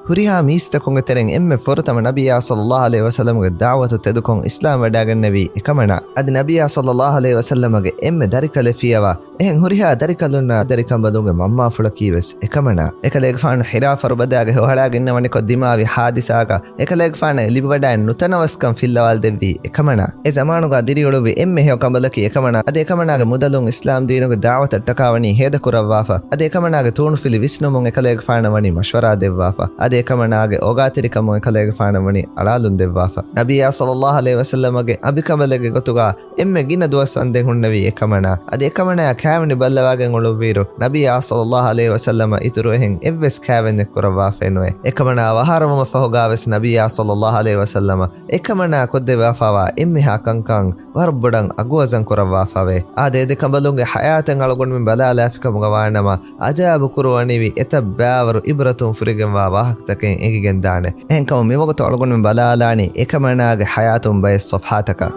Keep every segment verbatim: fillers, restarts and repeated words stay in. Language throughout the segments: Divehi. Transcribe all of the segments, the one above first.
ހުރިހާ މީސްތަކުންގެ ތެރެއިން އެންމެ ފުރަތަމަ ނަބިއްޔާ ޞައްލައްލާހު ޢަލައިހި ވަސައްލަމްގެ ދަޢުވަތު ތެދުކޮށް އިސްލާމް ވެޑާގެންނެވީ އެކަމަނާ. އަދި ނަބިއްޔާ ޞައްލައްލާހު ޢަލައިހި ވަސައްލަމަގެ އެންމެ ދަރިކަލެއް ފިޔަވާ، އެހެން ހުރިހާ ދަރިކަލުންނާ ދަރިކަނބަލުންގެ މަންމާފުޅަކީ ވެސް އެކަމަނާ. އެކަލޭގެފާނު ހިރާ ފަރުބަދާގެ ހޮހަޅާގެންނަވަނިކޮށް ދިމާވި ހާދިސާގަ އެކަލޭގެފާނަށް ލިބިވަޑައި ނުތަނަވަސްކަން ފިއްލަވާލަދެއްވީ އެކަމަނާ. އެ ޒަމާނުގަ ދިރިއުޅުއްވި އެންމެ ހެޔޮ ކަނބަލަކީ އެކަމަނާ. އަދި އެކަމަނާގެ މުދަލުން އިސްލާމް ދީނުގެ ދަޢުވަތަށްޓަކާ ވަނީ ހޭދަކުރައްވާފަ. އަދި އެކަމަނާގެ ތޫނުފިލި ވިސްނުމުން އެކަލޭގެފާނަށް ވަނީ މަޝްވަރާ ދެއްވާފަ. އަދި އެކަމަނާގެ އޯގާތެރިކަމުން އެކަލޭގެފާނަށް ވަނީ އަޅާލުން ދެއްވާފަ. ނަބިއްޔާ ޞައްލައްލާހު ޢަލައިހި ވަސައްލަމަގެ އަނބިކަނބަލެއްގެ ގޮތުގަ އެންމެ ގިނަ ދުވަސް ވަންދެން ހުންނެވީ އެކަމަނާ. އަދި އެކަމަނާ ކާވެނި ބައްލަވާގެން އުޅުއްވިއިރު، ނަބިއްޔާ ޞައްލައްލާހު ޢަލައިހި ވަސައްލަމަށް އިތުރު އެހެން އެއްވެސް ކާވެންޏެއް ކުރައްވާފައެއް ނުވޭ. އެކަމަނާ އަވަހާރަވުމަށް ފަހުގާވެސް ނަބިއްޔާ ޞައްލައްލާހު ޢަލައިހި ވަސައްލަމަ އެކަމަނާ ކޮށްދެއްވާފައިވާ އެންމެހާ ކަންކަން ވަރަށް ބޮޑަށް އަގުވަޒަން ކުރައްވާފަވޭ. އާދެ، އެ ދެ ކަނބަލުންގެ ޙަޔާތެއް އަޅުގަނޑުމެން ބަލާލާފިކަމުގަ ވާނަމަ، އަޖާއިބު ކުރުވަނިވި އެތައް ބައިވަރު އިބްރަތުން ފުރިގެންވާ ވާހަކަތަކެއް އެނގިގެންދާނެ. އެހެންކަމުން މިވަގުތު އަޅުގަނޑުމެން ބަލާލާނީ އެކަމަނާގެ ޙަޔާތުން ބައެއް ޞަފްޙާތަކަށް.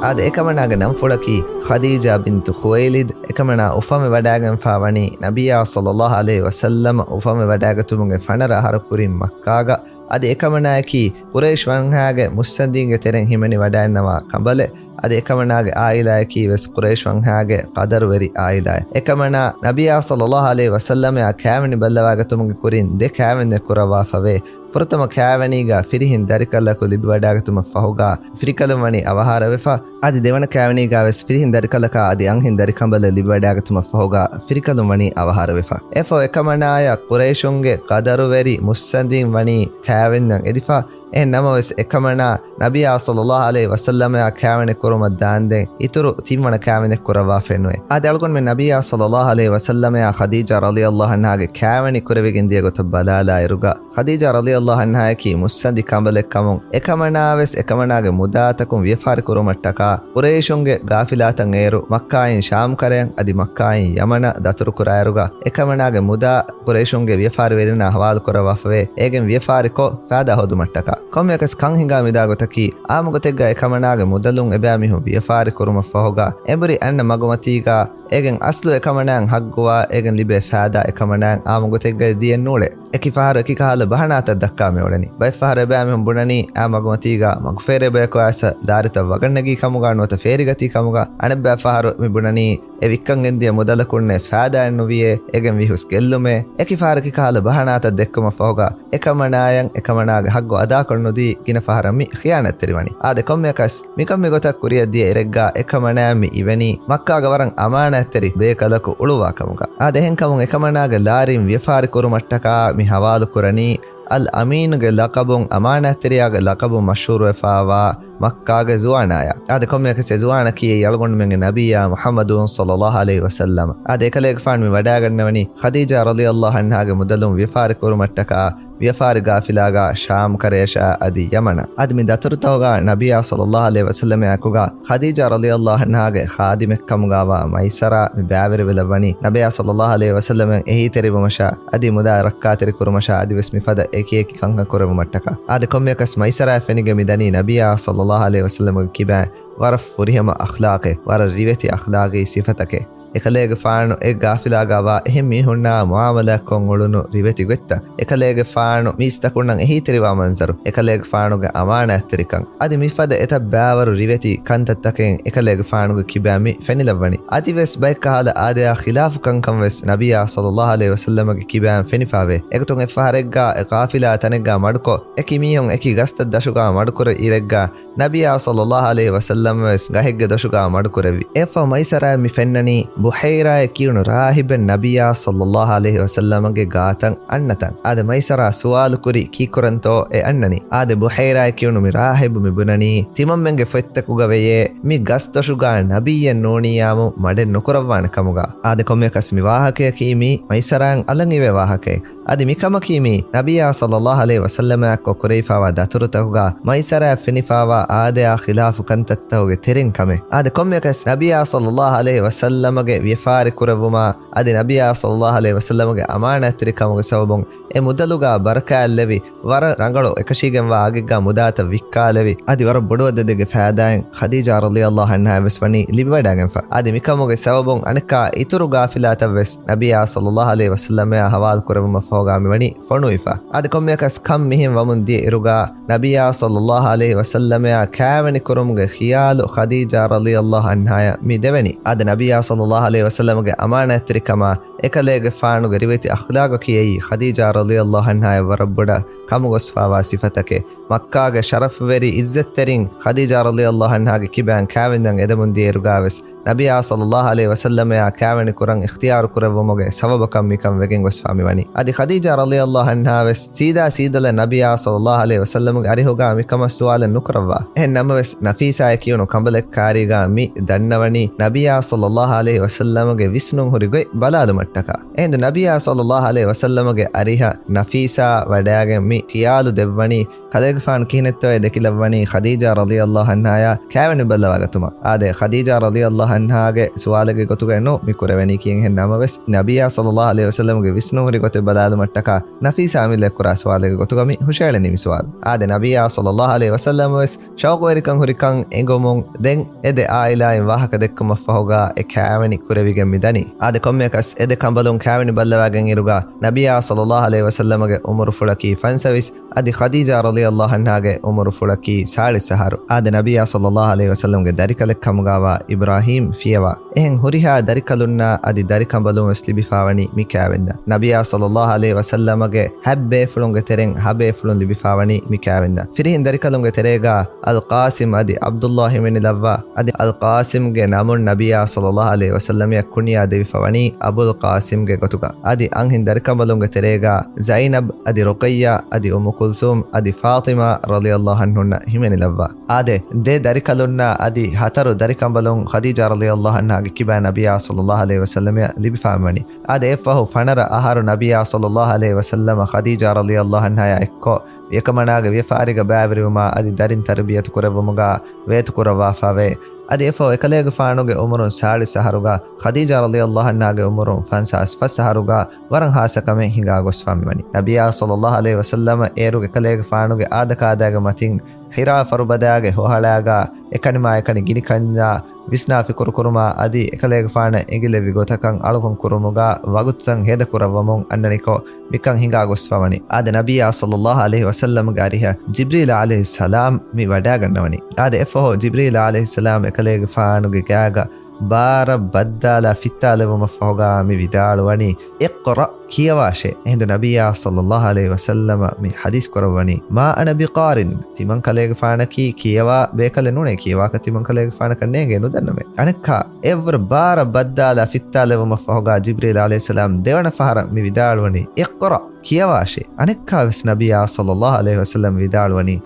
އާދެ، އެކަމަނާގެ ނަންފުޅަކީ ޚަދީޖާ ބިންތު ޚުވައިލިދް. އެކަމަނާ އުފަންވެ ވަޑާގެންފާ ވަނީ ނަބިއްޔާ ޞައްލައްލާހު ޢަލައިހި ވަސައްލަމަ އުފަންވެ ވަޑާގަތުމުގެ ފަނަރަ އަހަރު ކުރިން މައްކާގަ. އަދި އެކަމަނާޔަކީ ޤުރައިޝް ވަންހާގެ މުއްސަނދީންގެ ތެރެއިން ހިމެނި ވަޑައިންނަވާ ކަނބަލެއް. އަދި އެކަމަނާގެ ޢާއިލާޔަކީ ވެސް ޤުރައިޝް ވަންހާގެ ޤަދަރުވެރި ޢާއިލާއެއް. އެކަމަނާ ނަބިއްޔާ ޞައްލައްލާހު ޢަލައިހި ވަސައްލަމައާ ކާވެނި ބައްލަވާގަތުމުގެ ކުރިން ދެ ކާވެންޏެއް ކުރައްވާފަވޭ. ފުރަތަމަ ކާވެނީގަ ފިރިހެން ދަރިކަލަކު ލިބިވަޑާގަތުމަށް ފަހުގަ ފިރިކަލުން ވަނީ އަވަހާރަވެފަ. އަދި ދެވަނަ ކާވެނީގަ ވެސް ފިރިހެން ދަރިކަލަކާ އަދި އަންހެން ދަރިކަނބަލެއް ލިބިވަޑާގަތުމަށް ފަހުގަ ފިރިކަލުން ވަނީ އަވަހާރަވެފަ. އެފަހު އެކަމަނާޔަށް ޤުރައިޝުންގެ ޤަދަރުވެރި މުއްސަނދީން ވަނީ ކާވެންޏަށް އެދިފަ. އެހެން ނަމަވެސް، އެކަމަނާ ނަބިއްޔާ ޞައްލައްލާހު ޢަލައިހި ވަސައްލަމައާ ކާވެނި ކުރުމަށް ދާންދެން އިތުރު ތިންވަނަ ކާވެނިއެއް ކުރައްވާފައެއް ނުވޭ. އާދެ، އަޅުގަނޑުމެން ނަބިއްޔާ ޞައްލައްލާހު ޢަލައިހި ވަސައްލަމައާ ޚަދީޖާ ރަޟިޔައްލާހު ޢަންހާގެ ކާވެނި ކުރެވިގެން ދިޔަ ގޮތަށް ބަލާލާއިރުގަ، ޚަދީޖާ ރަޟިޔައްލާހު ޢަންހާޔަކީ މުއްސަނދި ކަނބަލެއް ކަމުން، އެކަމަނާވެސް އެކަމަނާގެ މުދާތަކުން ވިޔަފާރި ކުރުމަށްޓަކާ، ޤުރައިޝުންގެ ގާފިލާތައް އޭރު މައްކާއިން ޝާމް ކަރަޔަށް އަދި މައްކާއިން ޔަމަނަށް ދަތުރުކުރާއިރުގަ، އެކަމަނާގެ މުދާ ޤުރައިޝުންގެ ވިޔަފާރިވެރިންނާ ހަވާލު ކުރައްވާފަވޭ، އޭގެން ވިޔަފާރިކޮށް ފައިދާ ހޯދުމަށްޓަކާ. ކޮންމެއަކަސް ކަން ހިނގާ މިދާ ގޮތަކީ، އާއްމު ގޮތެއްގަ އެކަމަނާގެ މުދަލުން އެބައިމީހުން ވިޔަފާރި ކުރުމަށް ފަހުގަ، އެނބުރި އަންނަ މަގުމަތީގަ، އޭގެން އަސްލު އެކަމަނާއަށް ހައްގުވާ، އޭގެން ލިބޭ ފައިދާ އެކަމަނާއަށް އާއްމު ގޮތެއްގައި ދިޔެއް ނޫޅޭ. އެކި ފަހަރު އެކި ކަހަލަ ބަހަނާތައް ދައްކާ މިއުޅެނީ. ބައެއް ފަހަރު އެބައިމީހުން ބުނަނީ، އާ މަގުމަތީގަ މަގުފޭރޭ ބަޔަކު އައިސް ލާރިތައް ވަގަށްނެގީ ކަމުގަ ނުވަތަ ފޭރިގަތީ ކަމުގަ. އަނެއްބައި ފަހަރު މި ބުނަނީ، އެ ވިއްކަން ގެންދިޔަ މުދަލަކުންނެއް ފައިދާއެއް ނުވިޔޭ، އޭގެން ވީ ހުސް ގެއްލުމޭ. އެކި ފަހަރަކީ ކަހަލަ ބަހަނާތައް ދެއްކުމަށް ފަހުގަ، އެކަމަނާޔަށް އެކަމަނާގެ ހައްގު އަދާކޮށް ނުދީ، ގިނަ ފަހަރަށް މި ޚިޔާނާތްތެރިވަނީ. އާދެ، ކޮންމެއަކަސް މިކަން މިގޮތަށް ކުރިއަށް ދިޔަ އިރެއްގަ އެކަމަނާޔަށް މި އިވެނީ، މައްކާގަ ވަރަށް އަމާނާތްތެރި ބޭކަލަކު އުޅުއްވާ ކަމުގަ. އާދެ، އެހެންކަމުން އެކަމަނާގެ ލާރިން ވިޔަފާރި ކުރުމަށްޓަކާ މި ހަވާލު ކުރަނީ، އަލް އަމީނުގެ ލަޤަބުން، އަމާނާތްތެރިޔާގެ ލަޤަބުން މަޝްހޫރުވެފާވާ މައްކާގެ ޒުވާނާޔާ. އާދެ، ކޮންމެއަކަސް އެ ޒުވާނަކީ އެއީ އަޅުގަނޑުމެންގެ ނަބިއްޔާ މުޙައްމަދު ޞައްލައްލާހު ޢަލައިހި ވަސައްލަމަ. އާދެ، އެކަލޭގެފާނު މި ވަޑާގަންނަވަނީ ޚަދީޖާ ރަޟިޔައްލާހު ޢަންހާގެ މުދަލުން ވިޔަފާރި ކުރުމަށްޓަކާ، ވިޔަފާރި ގާފިލާގާ ޝާމް ކަރަޔަށާ އަދި ޔަމަނަށް. އަދި މި ދަތުރުތަކުގާ ނަބިއްޔާ ޞައްލައްލާހު ޢަލައިހި ވަސައްލަމާ އެކުގާ ޚަދީޖާ ރަޟިޔައްލާހު ޢަންހާގެ ޚާދިމެއްކަމުގާވާ މައިސަރާ މި ބައިވެރިވެލައްވަނީ. ނަބިއްޔާ ޞައްލައްލާހު ޢަލައިހި ވަސައްލަމައަށް އެހީތެރިވުމަށާ އަދި މުދާ ރައްކާތެރި ކުރުމަށާ އަދިވެސް މިފަދަ އެކިއެކި ކަންކަން ކުރެއްވުމަށްޓަކާ. އާދެ، ކޮންމެއަކަސް މައިސަރާއަށް ފެނިގެން މި ދަނީ ނަބިއްޔާ ޞައްލައްލާހު ޢަލައިހި ވަސައްލަމަގެ ކިބައިން ވަރަށް ފުރިހަމަ އަޚްލާޤެއް، ވަރަށް ރިވެތި އަޚްލާޤީ ސިފަތަކެއް. އެކަލޭގެފާނު އެ ގާފިލާގާވާ އެހެން މީހުންނާ މުޢާމަލާތްކޮށް އުޅުނު ރިވެތި ގޮތްތައް، އެކަލޭގެފާނު މީސްތަކުންނަށް އެހީތެރިވާ މަންޒަރު، އެކަލޭގެފާނުގެ އަމާނާތްތެރިކަން، އަދި މިފަދަ އެތައް ބައިވަރު ރިވެތި ކަންތައްތަކެއް އެކަލޭގެފާނުގެ ކިބައިން މި ފެނިލައްވަނީ. އަދިވެސް ބައެއްކަހަލަ އާދަޔާ ޚިލާފު ކަންކަން ވެސް ނަބިއްޔާ ޞައްލައްލާހު ޢަލައިހި ވަސައްލަމަގެ ކިބައިން ފެނިފާވޭ. އެގޮތުން އެއްފަހަރެއްގާ އެ ޤާފިލާ ތަނެއްގާ މަޑުކޮށް، އެކި މީހުން އެކި ގަސްތައް ދަށުގާ މަޑުކުރި އިރެއްގާ، ނަބިއްޔާ ޞައްލައްލާހު ޢަލައިހި ވަސައްލަމަ ވެސް ގަހެއްގެ ދޮށުގާ މަޑުކުރެއްވި. އެއަށްފަހު މައިސަރާއަށް މި ފެންނަނީ ބުޙައިރާއޭ ކިޔުނު ރާހިބެއް ނަބިއްޔާ ޞައްލައްލާހު ޢަލައިހި ވަސައްލަމަގެ ގާތަށް އަންނަތަން. އާދެ، މައިސަރާ ސުވާލު ކުރި ކީއްކުރަންތޯ އެ އަންނަނީ؟ އާދެ، ބުޙައިރާއޭ ކިޔުނު މި ރާހިބު މި ބުނަނީ، ތިމަންމެންގެ ފޮތްތަކުގަ ވެޔޭ، މި ގަސް ދޮށުގާ ނަބިއްޔެއް ނޫނިއްޔާމު މަޑެއް ނުކުރައްވާނެ ކަމުގަ. އާދެ، ކޮންމެއަކަސް މި ވާހަކަޔަކީ މީ މައިސަރާއަށް އަލަށް އިވޭ ވާހަކައެއް. އަދި މިކަމަކީ މީ ނަބިއްޔާ ޞައްލައްލާހު ޢަލައިހި ވަސައްލަމާއެއްކޮށް ކުރެވިފާވާ ދަތުރުތަކުގަ މައިސަރާ ފެނިފާވާ އާދަޔާ ޚިލާފު ކަންތައްތަކުގެ ތެރެއިން ކަމެއް. އާދެ، ކޮންމެއަކަސް ނަބިއްޔާ ޞައްލައްލާހު ޢަލައިހި ވަސައްލަމަގެ ވިޔަފާރި ކުރެއްވުމާ އަދި ނަބިއްޔާ ޞައްލައްލާހު ޢަލައިހި ވަސައްލަމަގެ އަމާނާތްތެރިކަމުގެ ސަބަބުން އެ މުދަލުގަ ބަރަކާތްލެވި، ވަރަށް ރަނގަޅު އެކަށީގެންވާ އަގެއްގަ މުދާތައް ވިއްކާލެވި، އަދި ވަރަށް ބޮޑު އަދަދެއްގެ ފައިދާއިން ޚަދީޖާ ރަޟިޔައްލާހު ޢަންހާ ވެސް ވަނީ ލިބިވަޑައިގެންފަ. އަދި މިކަމުގެ ސަބަބުން އަނެއްކާ އިތުރު ގާފިލާތައް ވެސް ނަބިއްޔާ ޞައްލައްލާހު ޢަލައިހި ވަސައްލަމައާ ހަވާލު ކުރެއްވުމަށްފަހުގަ މިވަނީ ފޮނުވިފަ. އަދި ކޮންމެއަކަސް ކަން މިހެން ވަމުން ދިޔަ އިރުގަ ނަބިއްޔާ ޞައްލައްލާހު ޢަލައިހި ވަސައްލަމައާ ކާވެނި ކުރުމުގެ ޚިޔާލު ޚަދީޖާ ރަޟިޔައްލާހު ޢަންހާޔަށް މި ދެވެނީ. އަދި ނަބިއްޔާ ޞައްލައްލާހު ޢަލައިހި ވަސައްލަމަގެ އަމާނާތްތެރިކަމާ އެކަލޭގެފާނުގެ ރިވެތި އަޚްލާގަކީ އެއީ ޚަދީޖާ ރަޟިޔައްލާހު ޢަންހާޔަށް ވަރަށް ބޮޑަށް ކަމުގޮސްފާވާ ސިފަތަކެއް. މައްކާގެ ޝަރަފްވެރި އިއްޒަތްތެރިން ޚަދީޖާ ރަޟިޔައްލާހު ޢަންހާގެ ކިބައިން ކާވެންޏަށް އެދެމުން ދިޔައިރުގަ ވެސް ނަބިއްޔާ ޞައްލައްލާހު ޢަލައިހި ވަސައްލަމައާ ކާވެނި ކުރަން އިޚްތިޔާރު ކުރެއްވުމުގެ ސަބަބަކަށް މިކަން ވެގެން ގޮސްފާ މިވަނީ. އަދި ޚަދީޖާ ރަޟިޔައްލާހު ޢަންހާ ވެސް ސީދާ ސީދަލަށް ނަބިއްޔާ ޞައްލައްލާހު ޢަލައިހި ވަސައްލަމަގެ އަރިހުގަ މިކަމަށް ސުވާލެއް ނުކުރައްވާ. އެހެން ނަމަވެސް، ނަފީސާއޭ ކިޔުނު ކަނބަލެއް ކާރީގަ މި ދަންނަވަނީ ނަބިއްޔާ ޞައްލައްލާހު ޢަލައިހި ވަސައްލަމަގެ ވިސްނުން ހުރި ގޮތް ބަލާލުމަށްޓަކާ. އެހިނދު ނަބިއްޔާ ޞައްލައްލާހު ޢަލައިހި ވަސައްލަމަގެ އަރިހަށް ނަފީސާ ވަޑައިގެން މި ޚިޔާލު ދެއްވަނީ، ކަލޭގެފާނު ކިހިނެއްތޯއޭ ދެކިލައްވަނީ ޚަދީޖާ ރަޟިޔައްލާހު ޢަންހާޔާ ކާވެނި ބައްލަވާގަތުމަށް. އާދެ، ޚަދީޖާ ރަޟިޔައްލާހު ޢަންހާގެ ސުވާލެއްގެ ގޮތުގައެއް ނޫން މި ކުރެވެނީ ކިޔެން. އެހެން ނަމަވެސް، ނަބިއްޔާ ޞައްލައްލާހު ޢަލައިހި ވަސައްލަމަގެ ވިސްނުން ހުރި ގޮތެއް ބަލާލުމަށްޓަކާ، ނަފީސާ އަމިއްލައަށް ކުރާ ސުވާލެއްގެ ގޮތުގަ މި ހުށައެޅެނީ މި ސުވާލު. އާދެ، ނަބިއްޔާ ޞައްލައްލާހު ޢަލައިހި ވަސައްލަމަ ވެސް ޝައުޤުވެރިކަން ހުރިކަން އެނގުމުން ދެން އެ ދެ ޢާއިލާއިން ވާހަކަ ދެއްކުމަށް ފަހުގަ އެ ކާވެނި ކުރެވިގެން މި ދަނީ. އާދެ، ކޮންމެއަކަސް އެ ދެ ކަނބަލުން ކާވެނި ބައްލަވާގެން އިރުގަ ނަބިއްޔާ ޞައްލައްލާހު ޢަލައިހި ވަސައްލަމަގެ އުމުރުފުޅަކީ ފަންސަވީސް، އަދި ޚަދީޖާ ރަޟިޔައްލާހު ޢަންހާގެ އުމުރުފުޅަކީ ސާޅީސް އަހަރު. އާދެ، ނަބިއްޔާ ޞައްލައްލާހު ޢަލައިހި ވަސައްލަމަގެ ދަރިކަލެއް ކަމުގަވާ އިބްރާހީމް ފިޔަވާ. އެހެން ހުރިހާ ދަރިކަލުންނާ އަދި ދަރިކަނބަލުން ވެސް ލިބިފާވަނީ މި ކާވެންޏަށް. ނަބިއްޔާ ޞައްލައްލާހު ޢަލައިހި ވަސައްލަމަގެ ހަތް ބޭފުޅުންގެ ތެރެއިން ހަ ބޭފުޅުން ލިބިފާވަނީ މި ކާވެންޏަށް. ފިރިހެން ދަރިކަލުންގެ ތެރޭގަ އަލްޤާސިމް އަދި ޢަބްދުއްލާހް ހިމެނިލައްވާ، އަދި އަލްޤާސިމްގެ ނަމުން ނަބިއްޔާ ޞައްލައްލާހު ޢަލައިހި ވަސައްލަމައަށް ކުންޔާ ދެވިފަ ވަނީ އަބުލް ޤާސިމްގެ ގޮތުގަ. އަދި އަންހެން ދަރިކަނބަލުންގެ ތެރޭގަ ޒައިނަބް އަދި ރުޤައްޔާ އަދި އުއްމު ކުލްސޫމް އަދި ފާޠިމާ ރަޟިޔައްލާހު ޢަންހުންނަށް ހިމެނިލައްވާ. އާދެ، ދެ ދަރިކަލުންނާ އަދި ހަތަރު ދަރިކަނބަލުން ޚަދީޖާ ރަޟިޔައްލާހު ޢަންހާގެ ކިބައިން ނަބިއްޔާ ޞައްލައްލާހު ޢަލައިހި ވަސައްލަމައަށް ލިބިފާ މިވަނީ. އާދެ، އެއަށްފަހު ފަނަރަ އަހަރު ނަބިއްޔާ ޞައްލައްލާހު ޢަލައިހި ވަސައްލަމަ ޚަދީޖާ ރަޟިޔައްލާހު ޢަންހާއާ އެއްކޮށް، އެކަމަނާގެ ވިޔަފާރިގަ ބައިވެރިވުމާ އަދި ދަރިން ތަރުބިޔަތު ކުރެއްވުމުގަ ވޭތުކުރައްވާފަވޭ. އަދި އެއަށްފަހު އެކަލޭގެފާނުގެ އުމުރުން ސާޅީސް އަހަރުގަ، ޚަދީޖާ ރަޟިޔައްލާހު ޢަންހާގެ އުމުރުން ފަންސާސް ފަސް އަހަރުގަ ވަރަށް ހާއްސަ ކަމެއް ހިނގާ ގޮސްފާ މިވަނީ. ނަބިއްޔާ ޞައްލައްލާހު ޢަލައިހި ވަސައްލަމަ އޭރުގެ ކަލޭގެފާނުގެ އާދަކާދައިގެ މަތިން ޙިރާ ފަރުބަދާގެ ހޮހަޅާގަ އެކަނިމާ އެކަނި ގިނިކަންޏާ ވިސްނާ ފިކުރުކުރުމާ އަދި އެކަލޭގެފާނަށް އެނގިލެއްވި ގޮތަކަށް އަޅުކަން ކުރުމުގަ ވަގުތުތައް ހޭދަކުރައްވަމުން އަންނަނިކޮށް، މިކަން ހިނގާ ގޮސްފަވަނީ. އާދެ، ނަބިއްޔާ ޞައްލައްލާހު ޢަލައިހި ވަސައްލަމަގެ އަރިހަށް ޖިބްރީލް ޢަލައިހިއްސަލާމް މި ވަޑައިގަންނަވަނީ. އާދެ، އެއަށްފަހު ޖިބްރީލް ޢަލައިހިއްސަލާމް އެކަލޭގެފާނުގެ ގާގަ ބާރަށް ބައްދާލާ ފިއްތާލެވުމަށްފަހުގަ މި ވިދާޅުވަނީ، "اقرأ، ކިޔަވާށޭ." އެހިނދު ނަބިއްޔާ ޞައްލައްލާހު ޢަލައިހި ވަސައްލަމަ މި ޙަދީޘް ކުރައްވަނީ، "ما أنا بقارئ، ތިމަން ކަލޭގެފާނަކީ ކިޔަވާ ބޭކަލެއް ނޫނޭ، ކިޔަވާކަށް ތިމަން ކަލޭގެފާނަކަށް ނޭނގޭ ނުދަންނަމޭ." އަނެއްކާ އެއްވަރު ބާރަށް ބައްދާލާ ފިއްތާލެވުމަށްފަހުގަ ޖިބްރީލް ޢަލައިހިއްސަލާމް ދެވަނަ ފަހަރަށް މި ވިދާޅުވަނީ، "اقرأ، ކިޔަވާށޭ." އަނެއްކާވެސް ނަބިއްޔާ ޞައްލައްލާހު ޢަލައިހި ވަސައްލަމް ވިދާޅުވަނީ،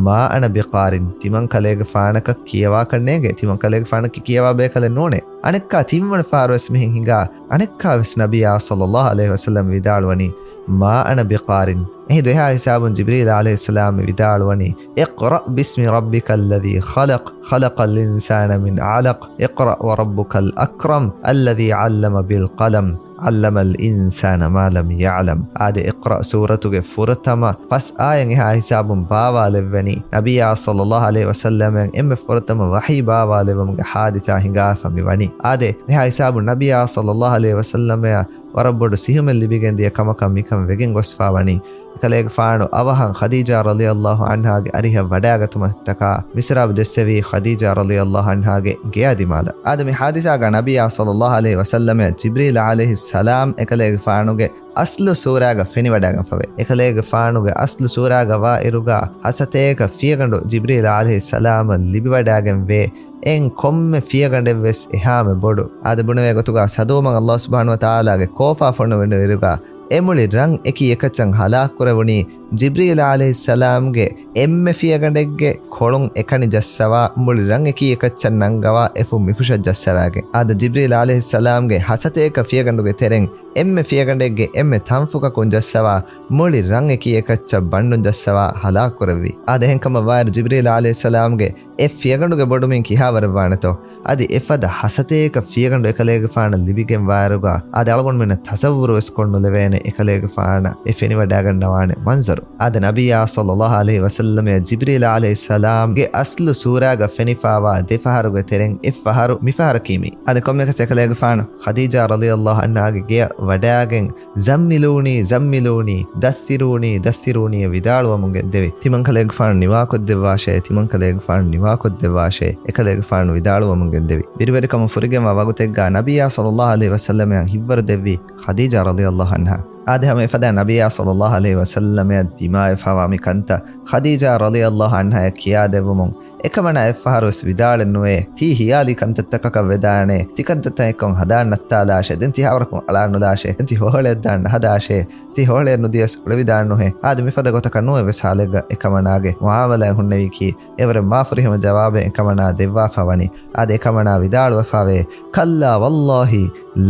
"ما أنا بقارئ، ތިމަން ކަލޭގެފާނަކަށް ކިޔަވާކަށް ނޭނގޭ، ތިމަން ކަލޭގެފާނަކީ ކިޔަވާ ބޭކަލެއް ނޫނޭ." އަނެއްކާ ތިންވަނަ ފަހަރުވެސް މިހެން ހިނގާ، އަނެއްކާވެސް ނަބިއްޔާ ޞައްލައްލާހު ޢަލައިހި ވަސައްލަމް ވިދާޅުވަނީ، "ما أنا بقارئ." އެހިނދު އެހާ ހިސާބުން ޖިބްރީލް ޢަލައިހިއްސަލާމް ވިދާޅުވަނީ، "اقرأ باسم ربك الذي خلق، خلق الإنسان من علق، اقرأ وربك الأكرم، الذي علم بالقلم، علم الإنسان ما لم يعلم." އާދެ، އިޤްރަ ސޫރަތުގެ ފުރަތަމަ ފަސް އާޔަތް އެހާ ހިސާބުން ބާވާލެއްވަނީ، ނަބިއްޔާ ޞައްލައްލާހު ޢަލައިހި ވަސައްލަމައަށް އެންމެ ފުރަތަމަ ވަޙީ ބާވާލެއްވުމުގެ ޙާދިސާ ހިނގާފަ މިވަނީ. އާދެ، އެހާ ހިސާބުން ނަބިއްޔާ ޞައްލައްލާހު ޢަލައިހި ވަސައްލަމައަށް ވަރަށް ބޮޑު ސިހުމެއް ލިބިގެން ދިޔަ ކަމަކަށް މިކަން ވެގެން ގޮސްފާ ވަނީ. އެކަލޭގެފާނު އަވަހަށް ޚަދީޖާ ރަޟިޔައްލާހު ޢަންހާގެ އަރިހަށް ވަޑައިގަތުމަށްޓަކާ މިސްރާބު ޖެއްސެވީ ޚަދީޖާ ރަޟިޔައްލާހު ޢަންހާގެ ގެޔާ ދިމާލަށް. އާދެ، މި ޙާދިސާގަ ނަބިއްޔާ ޞައްލައްލާހު ޢަލައިހި ވަސައްލަމައަށް ޖިބްރީލް ޢަލައިހިއްސަލާމް އެކަލޭގެފާނުގެ އަސްލު ސޫރާގަ ފެނިވަޑައިގަންފަވޭ. އެކަލޭގެފާނުގެ އަސްލު ސޫރާގަ ވާ އިރުގަ ހަސަތޭކަ ފިޔަގަނޑު ޖިބްރީލް ޢަލައިހިއްސަލާމަށް ލިބިވަޑައިގެންވޭ. އެއިން ކޮންމެ ފިޔަގަނޑެއްވެސް އެހާމެ ބޮޑު. އާދެ، ބުނެވޭ ގޮތުގަ ސަދޫމަށް ﷲ ސުބްޙާނަހޫ ވަތަޢާލާގެ ކޯފާ ފޮނުވެން އިރުގަ އެ މުޅި ރަން އެކި އެކައްޗަށް ހަލާކުކުރެވުނީ ޖިބްރީލް ޢަލައިހިއްސަލާމްގެ އެންމެ ފިޔަގަނޑެއްގެ ކޮޅުން އެކަނި ޖައްސަވާ، މުޅި ރަން އެކި އެކައްޗަށް ނަންގަވާ އެފުށް މިފުށަށް ޖައްސަވާގެން. އާދެ، ޖިބްރީލް ޢަލައިހިއްސަލާމްގެ ހަސަތޭކަ ފިޔަގަނޑުގެ ތެރެއިން އެންމެ ފިޔަގަނޑެއްގެ އެންމެ ތަންފުކަކުން ޖައްސަވާ، މުޅި ރަން އެކި އެކައްޗަށް ބަނޑުން ޖައްސަވާ ހަލާކުކުރެއްވި. އާދެ، އެހެންކަމަށް ވާއިރު ޖިބްރީލް ޢަލައިހިއްސަލާމްގެ އެ ފިޔަގަނޑުގެ ބޮޑުމިން ކިހާވަރެއް ވާނެތޯ؟ އަދި އެފަދަ ހަސަތޭކަ ފިޔަގަނޑު އެކަލޭގެފާނަށް ލިބިގެން ވާއިރުގަ އާދެ، އަޅުގަނޑުމެންނަށް ތަޞައްވުރު ވެސް ކޮށްނުލެވޭނެ އެކަލޭގެފާނަށް އެ ފެނިވަޑައިގަންނަވާނެ މަންޒަރު. އާދެ، ނަބިއްޔާ ޞައްލައްލާހު ޢަލައިހި ވަސައްލަމައަށް ޖިބްރީލް ޢަލައިހިއްސަލާމްގެ އަސްލު ސޫރާގަ ފެނިފާވާ ދެފަހަރުގެ ތެރެއިން އެއްފަހަރު މިފަހަރަކީ މީ. އާދެ، ކޮންމެއަކަސް އެކަލޭގެފާނު ޚަދީޖާ ރަޟިޔައްލާހު ޢަންހާގެ ގެޔަށް ވަޑައިގެން، "ޒައްމިލޫނީ، ޒައްމިލޫނީ، ދައްސިރޫނީ، ދައްސިރޫނީ" ވިދާޅުވަމުން ގެންދެވި. ތިމަން ކަލޭގެފާނު ނިވާކޮށްދެއްވާށޭ، ތިމަން ކަލޭގެފާނު ނިވާކޮށްދެއްވާށޭ، އެކަލޭގެފާނު ވިދާޅުވަމުން ގެންދެވި. ބިރުވެރިކަމުން ފުރިގެންވާ ވަގުތެއްގަ ނަބިއްޔާ ޞައްލައްލާހު ޢަލައިހި ވަސައްލަމައަށް ހިތްވަރު ދެއްވި ޚަދީޖާ ރަޟިޔައްލާހު ޢަންހާ. އާދެ، ހަމަ އެފަދަ ނަބިއްޔާ ޞައްލައްލާހު ޢަލައިހި ވަސައްލަމައަށް ދިމާވެފާވާ މި ކަންތައް ޚަދީޖާ ރަޟިޔައްލާހު ޢަންހާއަށް ކިޔާދެއްވުމުން، އެކަމަނާ އެއްފަހަރުވެސް ވިދާޅެއްނުވޭ، ތީ ހިޔާލީ ކަންތައްތަކަކަށް ވެދާނެ، ތިކަންތައްތައް އެއްކޮށް ހަދާން ނައްތާލާށޭ، ދެން ތި ހާވަރަކުން އަޅާން ނުލާށޭ، ދެން ތި ހޮހޮޅައެއް ދާން ނަހަދާށޭ، ތި ހޮހޮޅައެއް ނުދިޔަސް އުޅެވިދާންނުހޭ. އާދެ، މިފަދަ ގޮތަކަށް ނޫނެއްވެސް ހާލެއްގަ އެކަމަނާގެ މުޢާމަލާތް ހުންނެވީކީ، އެވަރަށް މާފުރިހަމަ ޖަވާބެއް އެކަމަނާ ދެއްވާފަ ވަނީ. އާދެ، އެކަމަނާ ވިދާޅުވެފާވޭ، "كلا والله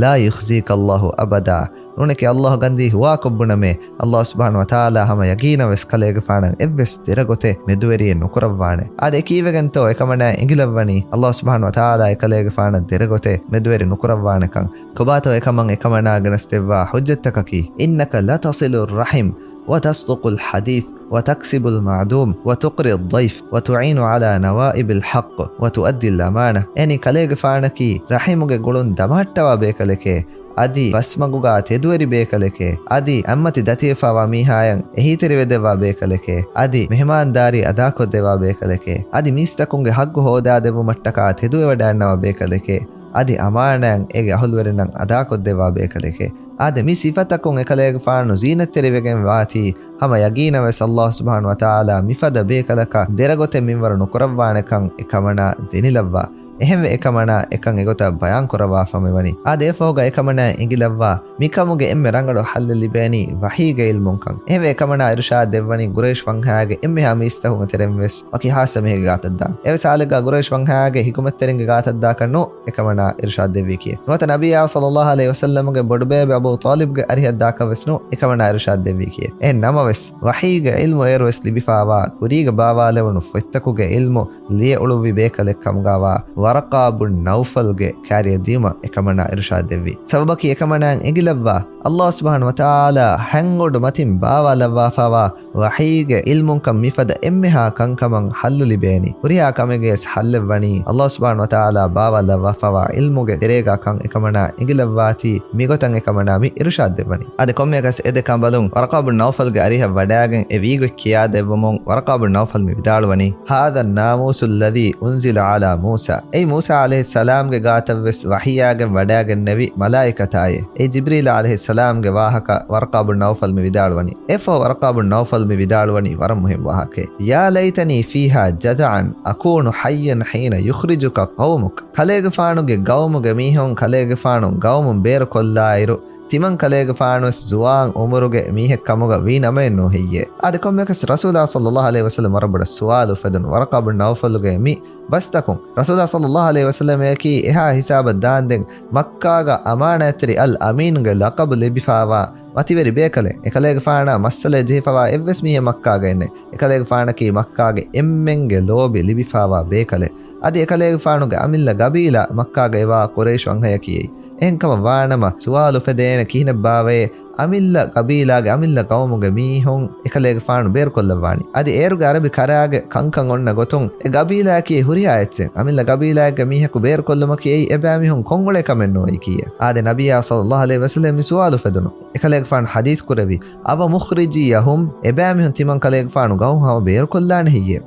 لا يخزيك الله أبدا." ނޫނެކޭ، ﷲ ގަންދީ ހުވާކޮށް ބުނަމޭ، ﷲ ސުބްޙާނަހު ވަތަޢާލާ ހަމަ ޔަގީނަށް ވެސް ކަލޭގެފާނަށް އެއްވެސް ދެރަގޮތެއް މެދުވެރިއެއް ނުކުރައްވާނެ. އާދެ، އެ ކީއްވެގެންތޯ އެކަމަނާ އެނގިލައްވަނީ ﷲ ސުބްޙާނަހު ވަތަޢާލާ އެކަލޭގެފާނަށް ދެރަގޮތެއް މެދުވެރި ނުކުރައްވާނެކަން؟ ކޮބާތޯ އެކަމަށް އެކަމަނާ ގެނެސްދެއްވާ ޙުއްޖަތްތަކަކީ؟ "إنك لتصل الرحم وتصدق الحديث وتكسب المعدوم وتقري الضيف وتعين على نوائب الحق وتؤدي الأمانة." އެނީ ކަލޭގެފާނަކީ ރަޙިމުގެ ގުޅުން ދަމަހައްޓަވާ ބޭކަލެކޭ، އަދި ބަސްމަގުގާ ތެދުވެރި ބޭކަލެކޭ، އަދި އަތްމަތި ދަތިވެފާވާ މީހާޔަށް އެހީތެރިވެދެއްވާ ބޭކަލެކޭ، އަދި މެހެމާންދާރީ އަދާކޮށްދެއްވާ ބޭކަލެކޭ، އަދި މީސްތަކުންގެ ޙައްޤު ހޯދާދެއްވުމަށްޓަކާ ތެދުވެވަޑައިންނަވާ ބޭކަލެކޭ، އަދި އަމާނާތް އޭގެ އަހުލުވެރިންނަށް އަދާކޮށްދެއްވާ ބޭކަލެކޭ. އާދެ، މި ސިފަތަކުން އެކަލޭގެފާނު ޒީނަތްތެރިވެގެން ވާތީ، ހަމަ ޔަގީނަށް ވެސް ﷲ ސުބްޙާނަހު ވަތަޢާލާ މިފަދަ ބޭކަލަކަށް ދެރަގޮތެއް މިންވަރު ނުކުރައްވާނެކަން އެކަމަނާ ދެނިލައްވާ. އެހެންވެ، އެކަމަނާ އެކަން އެގޮތަށް ބަޔާން ކުރައްވާފަ މިވަނީ. އާދެ، އެފަހުގަ އެކަމަނާ އެނގިލައްވާ، މިކަމުގެ އެންމެ ރަނގަޅު ޙައްލެއް ލިބޭނީ ވަޙީގެ ޢިލްމުންކަން. އެހެންވެ، އެކަމަނާ އިރުޝާދު ދެއްވަނީ ޤުރައިޝް ވަންހާގެ އެންމެހާ މީސްތަކުންގެ ތެރެއިން ވެސް ވަކި ޚާއްޞަ މީހެއްގެ ގާތަށް ދާން. އެވެސް ޙާލެއްގަ ޤުރައިޝް ވަންހާގެ ޙިކުމަތްތެރިންގެ ގާތަށް ދާކަށް ނޫން އެކަމަނާ އިރުޝާދު ދެއްވީކީ. ނުވަތަ ނަބިއްޔާ ޞައްލައްލާހު ޢަލައިހި ވަސައްލަމަގެ ބޮޑުބޭބެ އަބޫ ޠާލިބްގެ އަރިހަށް ދާކަށް ވެސް ނޫން އެކަމަނާ އިރުޝާދު ދެއްވީކީ. އެހެން ނަމަވެސް، ވަޙީގެ ޢިލްމު އޭރު ވެސް ލިބިފާވާ ކުރީގަ ބާވާލެވުނު ފޮތްތަކުގެ ޢިލްމު ލިޔެ އުޅުއްވި ބޭކަލެއް ކަމުގާވާ ވަރަޤާ ބުން ނައުފަލްގެ ކާރިއަށް ދިޔުމަށް އެކަމަނާ އިރުޝާދު ދެއްވި. ސަބަބަކީ އެކަމަނާއަށް އެނގިލައްވާ، ﷲ ސުބްޙާނަހު ވަތަޢާލާ ހަތް އުޑު މަތިން ބާވާލައްވާފާވާ ވަޙީގެ ޢިލްމުންކަން މިފަދަ އެންމެހާ ކަންކަމަށް ޙައްލު ލިބޭނީ. ހުރިހާ ކަމެއްގެ ވެސް ޙައްލެއް ވަނީ، ﷲ ސުބްޙާނަހު ވަތަޢާލާ ބާވާލައްވާފާވާ ޢިލްމުގެ ތެރޭގާ ކަން އެކަމަނާ އެނގިލައްވާތީ، މިގޮތަށް އެކަމަނާ މި އިރުޝާދު ދެއްވަނީ. އަދި ކޮންމެއަކަސް އެ ދެ ކަނބަލުން ވަރަޤާ ބުން ނައުފަލްގެ އަރިހަށް ވަޑައިގެން އެ ވީގޮތް ކިޔާދެއްވުމުން، ވަރަޤާ ބުން ނައުފަލް މި ވިދާޅުވަނީ، "هذا الناموس الذي أنزل على موسى." އެއީ މޫސާ ޢަލައިހިއްސަލާމްގެ ގާތަށް ވެސް ވަޙީއާގެން ވަޑައިގެންނެވި މަލާއިކަތާއޭ. އެއީ ޖިބްރީލް ޢަލައިހިއްސަލާމްގެ ވާހަކަ ވަރަޤާ ބުން ނައުފަލް މި ވިދާޅުވަނީ. އެފަހު ވަރަޤާ ބުން ނައުފަލް މި ވިދާޅުވަނީ ވަރަށް މުހިންމު ވާހަކައެއް. "يا ليتني فيها جذعا أكون حيا حين يخرجك قومك." ކަލޭގެފާނުގެ ގައުމުގެ މީހުން ކަލޭގެފާނު ގައުމުން ބޭރުކޮށްލާއިރު، ތިމަން ކަލޭގެފާނުވެސް ޒުވާން އުމުރުގެ މީހެއް ކަމުގަ ވީ ނަމައެއްނޫ ހެއްޔޭ؟ އާދެ، ކޮންމެއަކަސް ރަސޫލާ ޞައްލައްލާހު ޢަލައިހި ވަސައްލަމަ ވަރަށް ބޮޑަށް ސުވާލު އުފެދުނު ވަރަޤާ ބުން ނައުފަލުގެ މި ބަސްތަކުން. ރަސޫލާ ޞައްލައްލާހު ޢަލައިހި ވަސައްލަމައަކީ އެހާ ހިސާބަށް ދާންދެން މައްކާގަ އަމާނާތްތެރި އަލް އަމީންގެ ލަޤަބު ލިބިފާވާ މަތިވެރި ބޭކަލެއް. އެކަލޭގެފާނާ މައްސަލައެއް ޖެހިފަވާ އެއްވެސް މީހެއް މައްކާގައެއް ނެތް. އެކަލޭގެފާނަކީ މައްކާގެ އެންމެންގެ ލޯބި ލިބިފާވާ ބޭކަލެއް. އަދި އެކަލޭގެފާނުގެ އަމިއްލަ ގަބީލާ މައްކާގައިވާ ޤުރައިޝް ވަންހަޔަކީ އެއީ. އެހެންކަމަށް ވާނަމަ، ސުވާލު އުފެދޭނެ ކިހިނެއްބާވައޭ، އަމިއްލަ ގަބީލާގެ އަމިއްލަ ޤައުމުގެ މީހުން އެކަލޭގެފާނު ބޭރުކޮށްލައްވާނީ؟ އަދި އޭރުގެ އަރަބި ކަރާގެ ކަންކަން އޮންނަ ގޮތުން އެ ގަބީލާއަކީ ހުރިހާ އެއްޗެއް. އަމިއްލަ ގަބީލާއެއްގެ މީހަކު ބޭރުކޮށްލުމަކީ އެއީ އެބައިމީހުން ކޮށްއުޅޭ ކަމެއްނޫން އެއީކީއޭ. އާދެ، ނަބިއްޔާ ޞައްލައްލާހު ޢަލައިހި ވަސައްލަމަ މި ސުވާލު އުފެދުނު. އެކަލޭގެފާނު ޙަދީޘް ކުރެއްވި، "أومخرجيهم؟" އެބައިމީހުން ތިމަން ކަލޭގެފާނު ގައުމުން ހަމަ ބޭރުކޮށްލާނެ ހެއްޔޭ؟